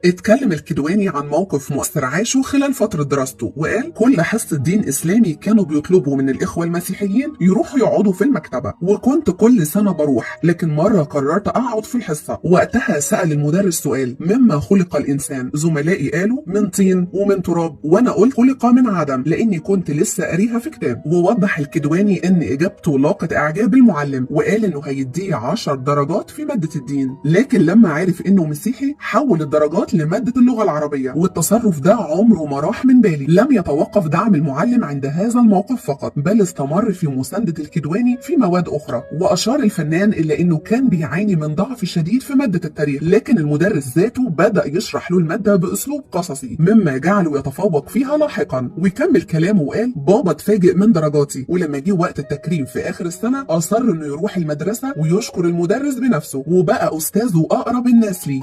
اتكلم الكدواني عن موقف مؤثر عاشه خلال فترة دراسته، وقال: كل حصة دين إسلامي كانوا بيطلبوا من الإخوة المسيحيين يروحوا يقعدوا في المكتبة، وكنت كل سنة بروح، لكن مرة قررت أقعد في الحصة. وقتها سأل المدرس سؤال: مما خلق الإنسان؟ زملائي قالوا من طين ومن تراب، وأنا قلت خلق من عدم، لأني كنت لسه قاريها في كتاب. ووضح الكدواني إن إجابته لاقت إعجاب المعلم، وقال إنه هيديه 10 درجات في مادة الدين، لكن لما عرف إنه مسيحي حول الدرجات لمادة اللغة العربية، والتصرف ده عمره ما راح من بالي. لم يتوقف دعم المعلم عند هذا الموقف فقط، بل استمر في مساندة الكدواني في مواد أخرى. وأشار الفنان إلى إنه كان بيعاني من ضعف شديد في مادة التاريخ، لكن المدرس ذاته بدأ يشرح له المادة بأسلوب قصصي مما جعله يتفوق فيها لاحقا. ويكمل كلامه وقال: بابا اتفاجئ من درجاتي، ولما جه وقت التكريم في آخر السنة أصر إنه يروح المدرسة ويشكر المدرس بنفسه، وبقى أستاذه أقرب الناس ليه.